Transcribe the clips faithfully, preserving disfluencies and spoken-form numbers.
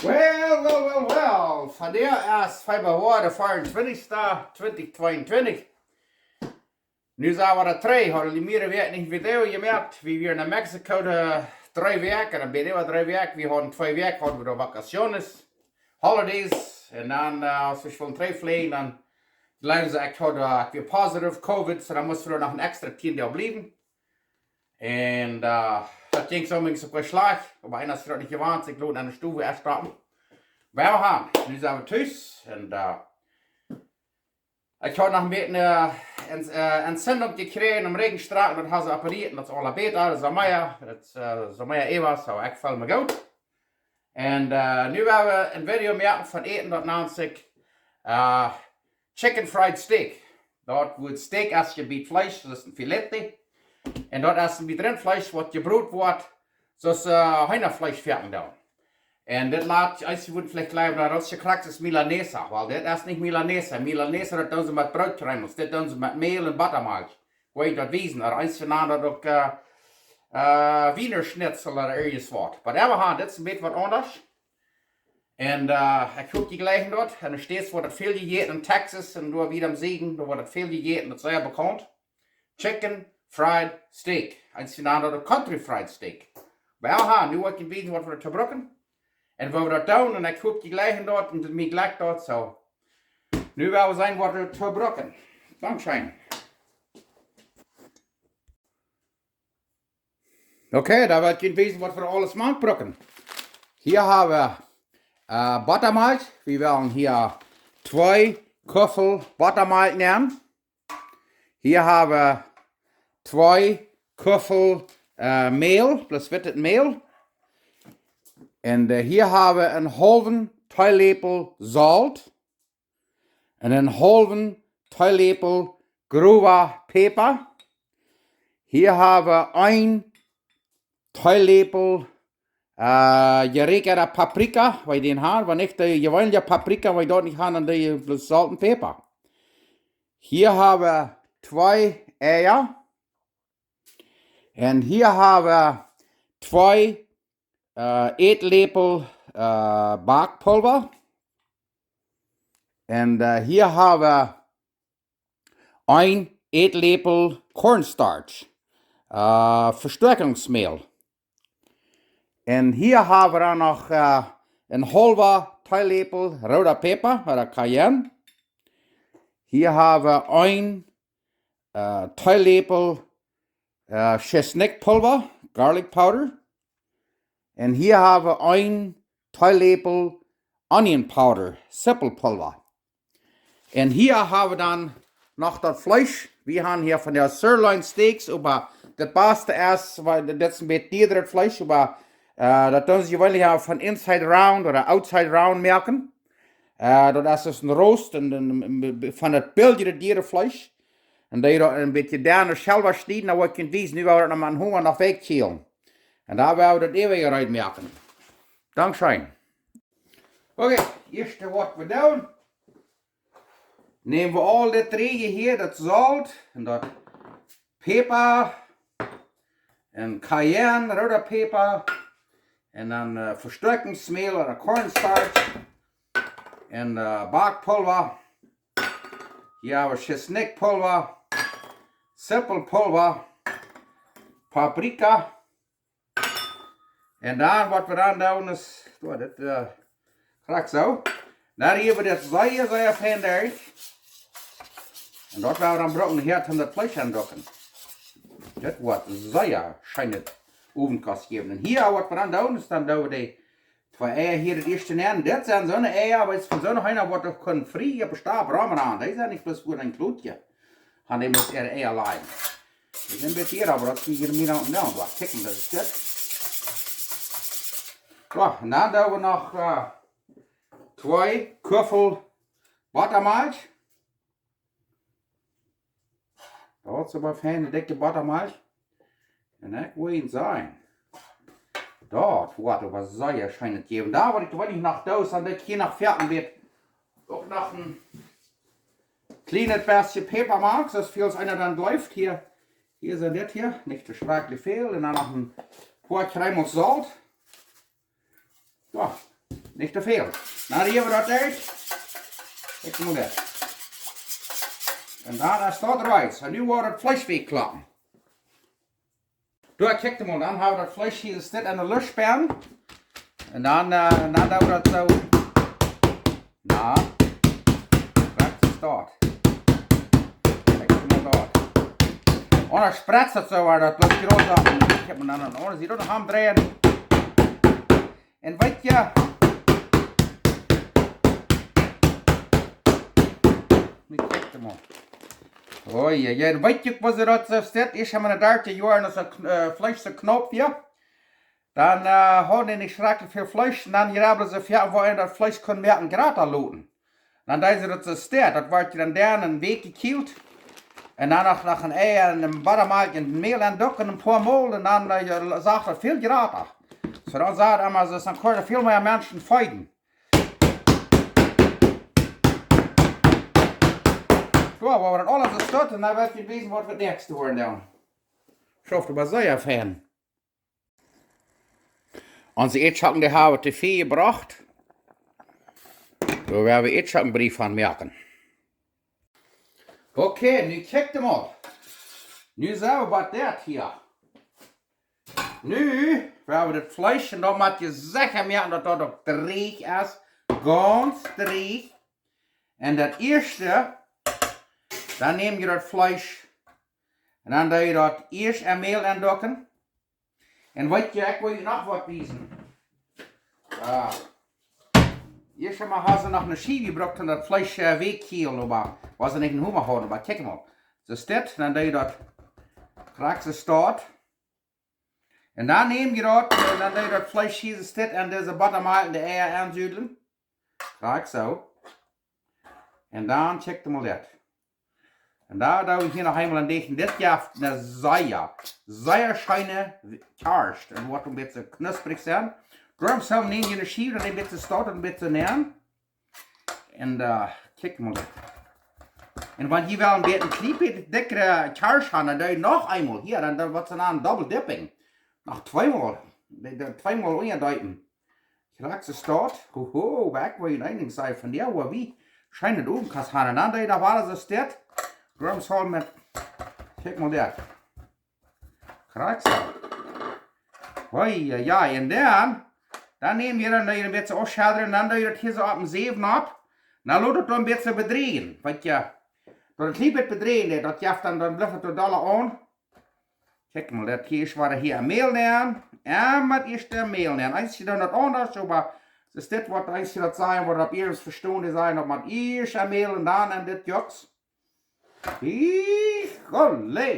Well, well, well, well. Vondoag es Februar de vea un twintjichste, twintjich tweeuntwintjich. Nu sent wie trigj, hauden wie mea Wäakj nich Video jemoakt. Wie wieren en Mexiko de dree Wäakj, en een bät äwa dree Wäakj. Wie hauden twee Wäakj, hauden wie de Vacaciones, Holidays. Un dan, äh, aus wie wullen trigj fleajen, dan jleewen see, ekj haud, äh, ekj wia positive Covid, soo dan musten wie noch een extra tieen Doag bliewen. Un, äh, daut jinkj soo, jinkj soo schlajcht, oba eena es daut nich jewant, sikj lot aun de Stow ieescht stoppen. Oba wie haben, nu sent wie tus un, äh, ekj haud noch een bät, äh, een, äh, Entzündung jekjräajen aum Rigjenstrakj, daut haben see operieet un daut es aul bäta, daut es aul mea, daut, äh, es aul mea äwa, soo ekj feel mie goot. Un, äh, nu woa wie een Video moaken von Äten, daut nant sikj, äh, Chicken Fried Steak. Daut woat Steak es je bät Fleesch, daut es een Filete. Un daut es een bät Rintfleesch waut jebrot woat, soo aus, äh, Heenafleesch foaken doonen. Un dit lat, eenje woaren veleicht jleewen, daut es jekrakjt es Milanesa. Well, dit es nich Milanesa. Milanesa, daut doonen see met Brootkjreemels. Dit doonen see met Mäl un Bottermelk. Woo ekj daut wiesen, ooda eenje nanen daut uk, äh, äh, Wiener Schnitzel ooda irjent waut. Oba wie haben, dit es een bät waut aundasch. Un, äh, ekj hop, jie jlikjen daut. Un doa steit, woat daut väl jejäten en Texas un doa wieda em Süden, doa woat daut väl jejäten, daut es sea bekaunt. Chicken Fried Steak. Eenje nanen daut Country Fried Steak. Oba wie haben, nu woa ekj junt wiesen waut wie doatoo brucken. Un woo wie daut doonen, un ekj hop, jie jlikjen daut, un mie jlikjt daut, soo. Nu woa wie seenen waut wie doatoo brucken. Dankscheen. Okay, dan woa ekj junt wiesen waut wie aules mank brucken. Hia haben wie, äh, Bottermelk. Wie woaren hia twee Kuffel Bottermelk nämen. Hia haben wie twee Kuffel, äh, Mäl, bloos wittet Mäl. Un, äh, hia haben wie een haulwen Teeläpel Solt. Un een haulwen Teeläpel growa Päpa. Hia haben wie een Teeläpel, äh, jeräakjada Paprika, wan jie dän haben, wan nich de jeweenelje Paprika, wan jie daut nich haben, dan doo jie bloos Solt un Päpa. Hia haben wie twee Eia. Un hia haben wie twee, äh, Ätläpel, äh, Backpulwa. Un, äh, hia haben wie een Ätläpel cornstarch, äh, Vestoakjungsmäl. Un hia haben wie dan noch, äh, een haulwen Teeläpel rooda Päpa, ooda Cayenne. Hia haben wie een, äh, Teeläpel, äh, Tschesnikjpulwa, garlic powder. Un hia haben wie een Teeläpel onion powder, Sipelpulwa. Un hia haben wie dan noch daut Fleesch. Wie haben hia von de Sirloin Steaks, oba daut baste es, wiels dit es een bät diaret Fleesch, oba, äh, daut doonen see jeweenlich von inside round ooda outside round moaken. Äh, daut es dus een Roast un, un, un von daut bilje diaret Fleesch. Un dan daut een bät denne selwa schnieden, dan woa ekj junt wiesen, nu woa wie daut noch met een Hunga noch wajchkjielen. Un dan woa wie daut äwje reed moaken. Dankscheen. Okay, ieeschte waut wie doonen, näm wie aul dit Räaje hia, daut Solt un daut Päpa un Cayenne, rooda Päpa, un dan, äh, Vestoakjungsmäl ooda cornstarch un, äh, Backpulwa. Hia haben wie Tschesnikjpulwa, Sipelpulwa, Paprika. Un dan waut wie dan doonen es, jo, dit, äh, krakjt soo. Dan rieed wie dit sea, sea fein derch. Un daut woa wie dan brucken hia, om daut Fleesch auntokoken. Dit woat sea scheenet Owenkost jäwen. Un hia waut wie dan doonen es, dan doo wie dee twee Eia hia daut ieeschte nenn. Dit sent soone Eia, oba es von soone Heena waut uk kunnen frie opp de Stow romrannen. Dee sent nich bloos fa een Klootje. Aun dee mott äare Eia lajen. Dee sent een bät diea, oba daut kjenn jie mie noch, no, wacht, kjikj mol, daut es dit. Jo, un dan doo wie noch, äh, twee Kuffel Bottermelk. Daut es oba feine dikje Bottermelk. Un ekj well junt sajen, daut woat oba sea scheenet jäwen. Doa woa ekj, woa ekj noch doo, daut ekj hia noch foaken woa uk noch een kjlienet bät Päpa mank, soo aus väl aus eena dan jleeft hia. Hia sent dit hia, nich too schrakjlich väl. Un dan noch een poa Kjreemels Solt. Jo, Nich too väl. Dan hia wie daut ut. Kjikj mol dit. Un dan es daut reed. Un nu woa wie daut Fleesch wajchkloppen. Doa, kjikj mol, dan hab wie daut Fleesch hia, es dit aun de Lusch benne. Un dan, äh, dan doo wie daut soo. Na, krakjt soo. Kjikj mol doa. Un dan spretzt daut soo, wiels daut bloos groot es. Un ekj hab mie dan aun de aundre Sied noch aum dreien. Un weet jie, nu kjikj mol. Oh jie, jie, weet jie, waut see daut soo steit? Ekj hab miene dartich Joa aus een Kn-, äh, Fleesch soo knaup wia. Dan, äh, hauden dee nich schrakjlich väl Fleesch un dan jrabbelden see väl, woo eena daut Fleesch kunn moaken jrata loten. Dan deeden see daut soo steit, daut wort je dan doa een Wäakj jekielt. Un dan noch, noch een Ei un een Bottamalkj un Mäl enducken een poa Mol un dan, äh, sach daut väl jrata. Soo dan sach eena, see, dan kunnen väl mea Menschen feeden. Soo, woa wie daut aules soo stoten, dan woa wie wiesen, waut wie daut näakjste woaren doonen. Schauft oba sea fein. Onse Eadschocken, dee hab wie too väl jebrocht. Doa woa wie Eadschocken Brie von moaken. Okay, nu kjikj mol. Nu sent wie bie dit hia. Nu woa wie daut Fleesch, un dan mott jie secha moaken, daut daut uk drieech es. Gaunz drieech. Un daut ieeschte, dan näm jie daut Fleesch. Un dan doo jie daut ieescht em Mäl enducken. Un weet jie, ekj well junt noch waut wiesen. Ah. Ieescht mol haud see noch eene Schiew jebrukt, om daut Fleesch, äh, wajchtokielen, oba wia see nich em Homa haud, oba kjikj mol. Soo steit, dan doo jie daut krakjt soo stonen. Un dan näm jie daut, un dan doo jie daut Fleesch hia soo steit aun dise Bottamalkj un de Eia aunsudlen. Krakjt soo. Un dan kjikj mol dit. Un dan doo wie hia noch eemol een Deech. Dit jeft eene sea, sea scheene Kjarscht. Un woat een bät knusprich sennen. Doaromm sell wie nu eene Schiew, daut een bät stonen, een bät nämen. Un, äh, kjikj mol dit. Un wan jie wellen een bät een kjlien bät dikjre Kjarscht haben, dan doo jie noch eemol hia, dan, dan woat see dan double dipping. Noch tweemol. Dee, dee tweemol unjadeepen. Krakjt soo stonen. Hoho, oba ekj well junt een Dinkj sajen von dee, woo wie scheen daut Owenkost haben. Un dan doo jie noch waut soo steit. Doaromm sell wie, kjikj mol dit. Krakjt soo. Hoi, jo, jo, un dan, dan näm jie dan, dan een bät aufschedren un dan doo jie daut hia soo opp een Säw nopp. Dan lot daut dan een bät bedrieejen. Weet jie, daut een kjlien bät bedrieejen, daut jeft dan, dan blift daut doa dolla aun. Kjikj mol, daut hia es waut hia em Mäl nämen. Jo, met ieescht em Mäl nämen. Eenje doonen daut aundasch, oba daut es dit waut eenje daut sajen, waut opp ieescht vestonen, dee sajen, daut met ieescht em Mäl un dan en dit Juks. Híjole.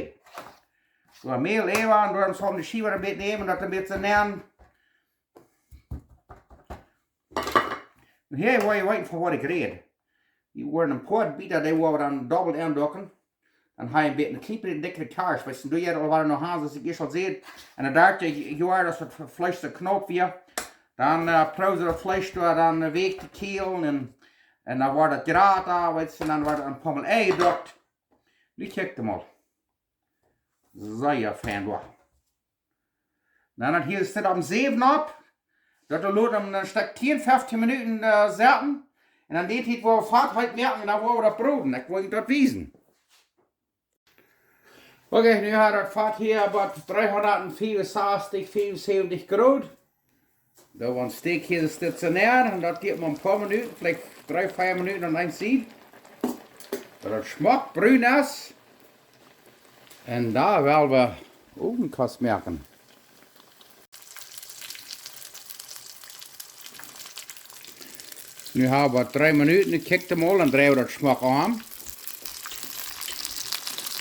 Doa Mäl äwa un doa sell wie de Schiew een bät nämen, daut een bät nämen. Un hia woa jie weeten von waut ekj räd. Dee woaren een poa Bieta, dee woa wie dan double enducken. Dan hab jie een bät een kjlien bät dikjre Kjarscht, weetst du, doo jie aul waut noch haben, soo aus ekj ieescht aul säd. Un dan doa jie, jie woaren, aus daut Fleesch soo knaup wia. Dan, äh, proowd see daut Fleesch doa dan, äh, wajchtokielen un, un dan woat daut jrata, weetst du, un dan woat een poa Mol enjedukt. Nu kjikj mol. Sea fein doa. Dan daut hia steit opp een Säw nopp. Daut lot wie dan een Stekj tieen, feftieen Minuten, äh, sitten. Un dan dee Tiet woa wie Fat heet moaken un dan woa wie daut broden. Ekj well junt daut wiesen. Okay, nu haft daut Fat hia bie dreehundat fiefunsastich, fiefunsäwentich Grod. Dan woa wie een Stekj hia stationäa un daut diet mau een poa Minuten, veleicht dree, vea Minuten aun eene Sied. Daut daut schmock brun es. Un dan well wie Owenkost moaken. Nu hab wie dree Minuten, nu kjikj mol, dan dreien wie daut schmock aun.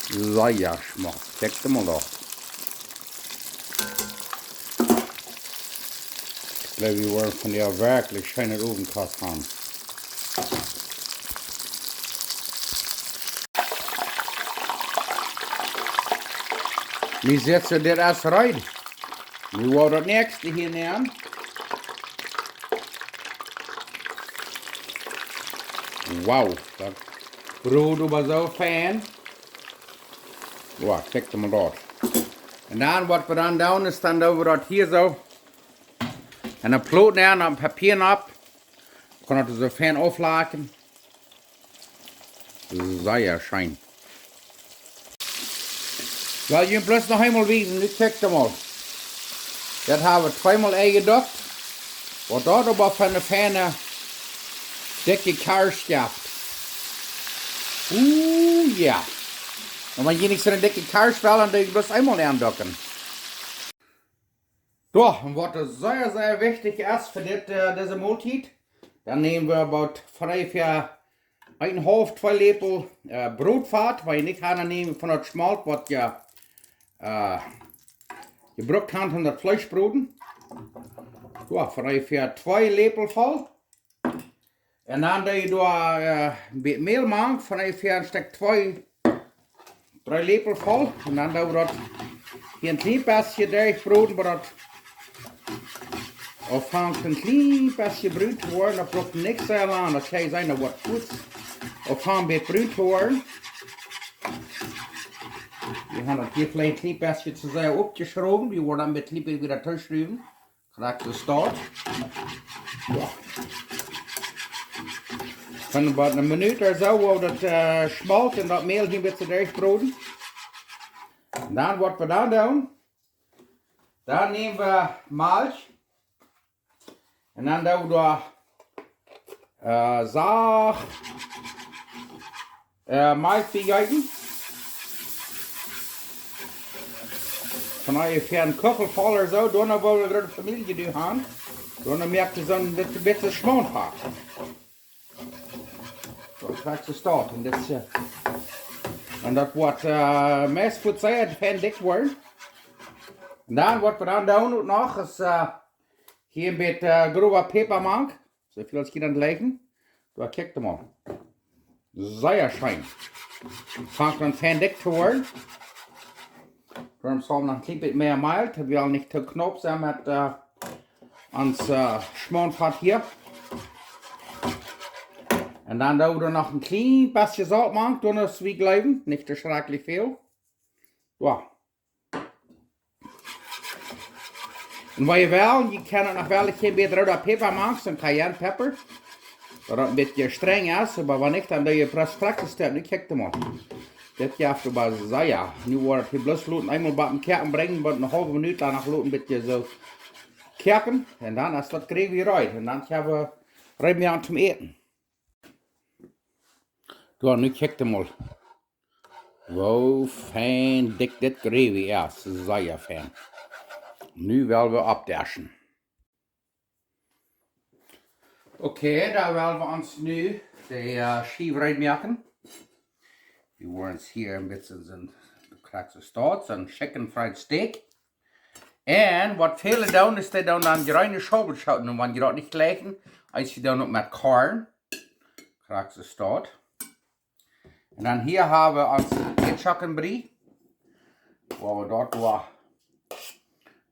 Sea schmock, kjikj mol doa. Ekj jleew, wie woaren vondoag werkjlich scheene Owenkost haben. Nu sitt jie, dit es reed. Nu woa wie daut näakjste hia nämen. Wow, daut brod oba soo fein. Wow, kjikj mol daut. Un dan waut wie dan doonen es, dan doo wie daut hia soo en eene Plot nämen, opp een Papia opp. Kaun daut soo fein auflakjen. Sea scheen. Well, ekj well bloos noch eemol wiesen, nu kjikj mol. Daut hab wie tweemol enjedukt. Waut daut oba fa eene feine, dikje Karscht jeft. Ooh, jo. Un wan jie nich soone dikje Karscht wellen, dan doo jie bloos eemol endukjen. Soo, un waut sea, sea wichtich es fa dit, äh, dise Moltiet, dan näm wie about onjefäa eenenhaulf, twee Läpel, äh, Brotfat, waut jie nich haben, dan näm von daut Schmolt, waut jie, äh, jebrukt haben, om daut Fleesch broden. Soo, onjefäa twee Läpel voll. Un dan doo jie doa, äh, een bät Mäl mank, von onjefäa een Stekj twee, dree Läpel voll. Un dan doo wie daut hia een kjlien bät derchbroden, oba daut aunfangt een kjlien bät brunt to woaren. Daut brukt nich sea lang, daut kaun sennen, daut woat kort aunfangen brunt to woaren. Wie haben daut hia veleicht een kjlien bät to sea oppjeschrowen. Wie woaren dan met Liebe wada toschruwen. Krakjt soo steit. Jo. Von about eene Minut ooda soo, wua daut, äh, Schmolt un daut Mäl hia een bät derchbroden. Un dan waut wie dan doonen, dan näm wie Malkj. Un dan doo wie doa, äh, sacht, äh, Malkj biejeeten. Von onjefäa een Kuchel voll ooda soo, dan woa wie eene groote Famielje doa haben. Dan moakt et soon bät, bät Schmontfat. Soo, krakjt soo steit. Un daut, äh, un daut woat, äh, meist foats sea fein dikj woaren. Un dan waut wie dan doonen uk noch, es, äh, hia een bät, äh, growa Päpa mank. Soo väl aus jie dan jlikjen. Soo, kjikj mol. Sea scheen. Fangt dan fein dikj to woaren. Doaromm saul noch een kjlien bät mea Mäl, daut wie nich too knaup sent met, äh, ons, äh, Schmontfat hia. Un dan doo wie noch een kjlien bät Solt mank, dan aus wie jleewen, nich too schrakjlich väl. Soo. Un wan jie wellen, jie kjennen uk noch wellen een bät rooda Päpa mank, soon Cayenne Pepper. Daut daut een bät strenj es, oba wan nich, dan doo jie bloos Praxis doonen. Nu kjikj mol. Dit jeft oba sea. Nu woa wie daut hia bloos loten, eemol bie de Koaken brinjen, bie eene haulwe Minut, dan noch loten een bät soo koaken. Un dan es daut Gravy reed. Un dan kjenn wie reed moaken toom Äten. Soo, nu kjikj mol. Woo fein dikj dit Gravy es, sea fein. Nu well wie oppdeschen. Okay, dan well wie ons nu de, äh, Schiew reed moaken. Wie woaren ons hia een bät soon, krakjt soo steit, soon Chicken Fried Steak. Un waut väle doonen, es, dee doonen dan jreene Schaubelschoten, un wan jie daut nich jlikjen, eent jie doonen uk met Korn. Krakjt soo steit. Un dan hia hab wie ons Ätschokenbrie. Wua wie daut doa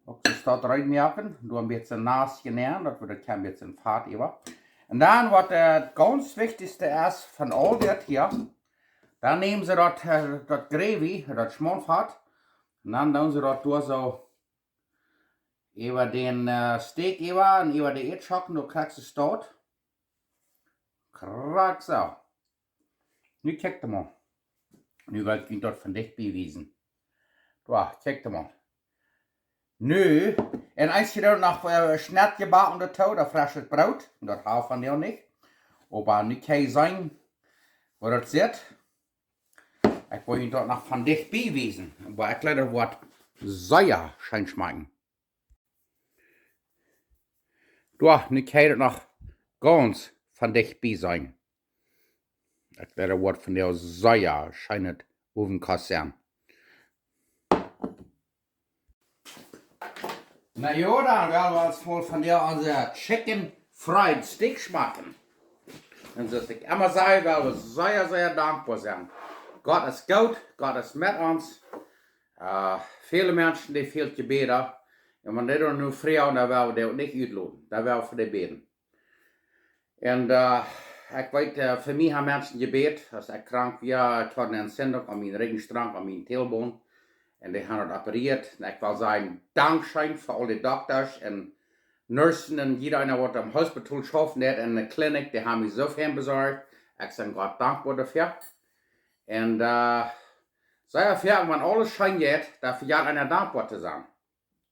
uk soo steit reed moaken. Doa een bät nass nämen, daut wie daut kjennen een bät Fat äwa. Un dan waut, äh, daut gaunz wichtichste es von aul dit hia, dan nämen see daut, äh, daut Gravy, daut Schmontfat. Un dan doonen see daut doa soo äwa dän, äh, Steak äwa un äwa de Ätschoken, doa krakjt soo steit. Krakjt soo. Nu kjikj mol. Nu well ekj junt daut von dicht bie wiesen. Soo, kjikj mol. Nu, un eent jie doonen noch, äh, Schnett jebacken doatoo, ooda freschet Broot. Daut hab wie nu nich. Oba nu kjenn jie seenen, woo daut sitt. Ekj well junt daut noch von dicht bie wiesen. Oba ekj jleew, daut woat sea scheen schmakjen. Soo, nu kjenn jie daut noch gaunz von dicht bie seenen. Ekj jleew, daut woat vondoag sea scheenet Owenkost sennen. Na jo, dan well wie ons mol vondoag onse Chicken Fried Steak schmakjen. Un soo aus ekj emma saj, well wie sea, sea dankboa sennen. Gott es goot, Gott es met ons. Äh, väle Menschen, dee fält Jebäd. Un wan dee dan nu froagen, dan well wie dee uk nich utloten. Dan well wie fa dee bäden. Un, äh, ekj weet, äh, fa mie haben Menschen jebät, aus ekj krank wia, ekj haud eene Entzündung aun mienen Rigjenstrank, aun mienen Tailbone. Un dee haben daut operieet. Un ekj well sajen, dankscheen fa aul de Doktasch un Nursen un jieda eena waut em Hospital schauft, nich en de Klinik, dee haben mie soo väl besorcht. Ekj sie Gott dankboa doafäa. Un, äh, sea väl, wan aules scheen jeit, dan vejat eena dankboa to sennen.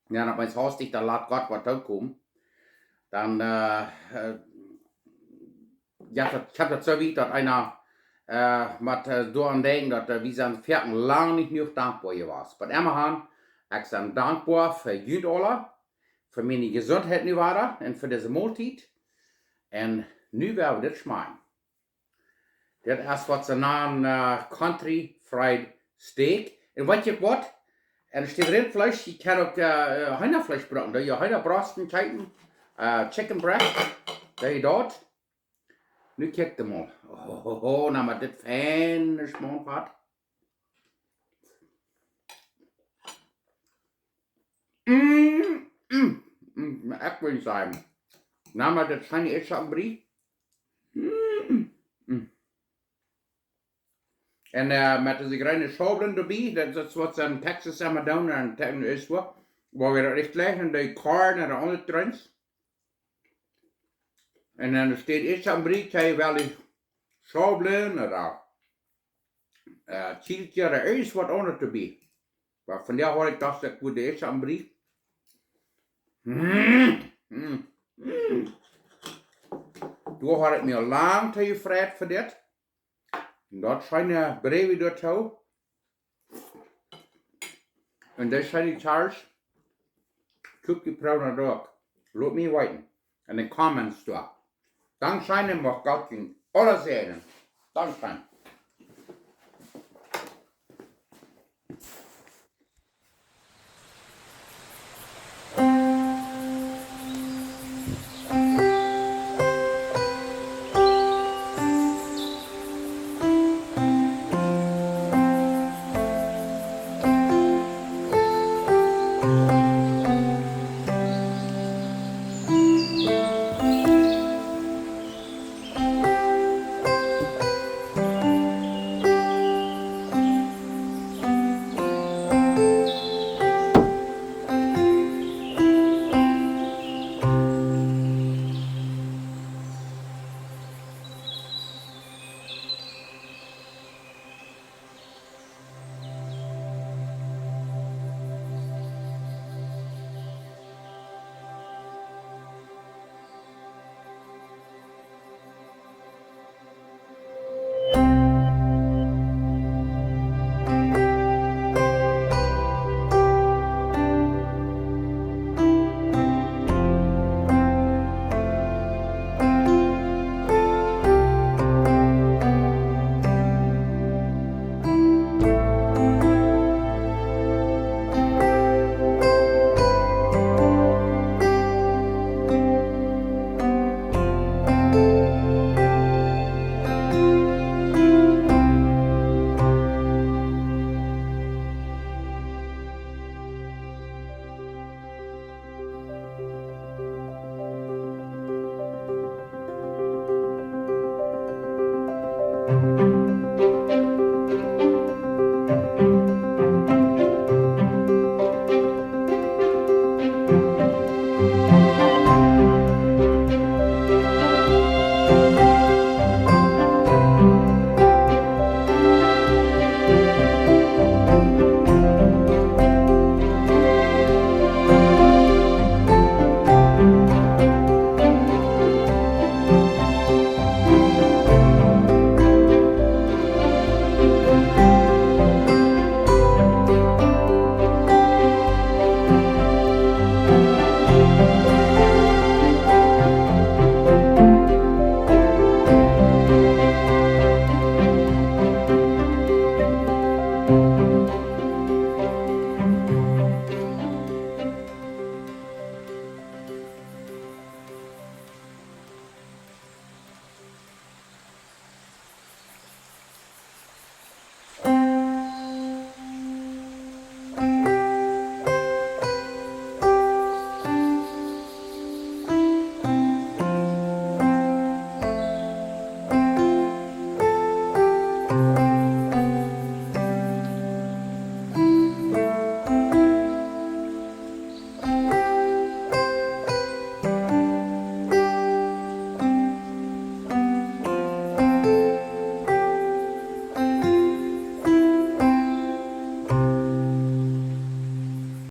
Jo, dan opp eemol hast du, dan lat Gott waut tookomen. Dan, äh, äh, jo, daut, ekj hab daut soo wiet, daut eena, äh, mott, äh, doaraun denkjen, daut, äh, wie sent foaken lang nich jenuach dankboa jewast. Oba emmahan, ekj sie dankboa fa junt aula, fa miene Jesuntheit nu wada un fa dise Moltiet. Un nu woa wie dit schmakjen. Dit es waut see nanen, äh, Country Fried Steak. Un weet jie waut? Un et steit Rintfleesch, jie kjennen uk, äh, äh, Heenafleesch brucken. Doo jie Heenabrost kjeepen, äh, chicken breast, doo jie daut. Nu kjikjt mol. Oh, oh, oh, nu mott dit fein schmock woaren. Mm, mm, mm, ekj well nich sajen. Nu mott dit fein ieescht oppbräden. Mm, mm. Un, äh, met dise jreene Schaublen doabie, daut es waut see en Texas emma doonen un Texas es waut, wua wie daut nich jlikjen, de Korn un de aundre Drinks. Un dan steit ieescht oppbräden, kjenn jie well dee Schaublen ooda, äh, Kjielkje ooda irjent waut aundret doabie. Oba vondoag haud ekj jedocht, ekj wudd ieescht oppbräden. Mm, mm, mm. Doa haud ekj mie lang too jefreit fa dit. Un daut scheene Bree doatoo. Un daut scheene Kjarsch. Kjikjt jie Proona doa. Lot mie weeten. En de Comments doa. Dankscheen un mucht Gott junt aula säajnen. Dankscheen.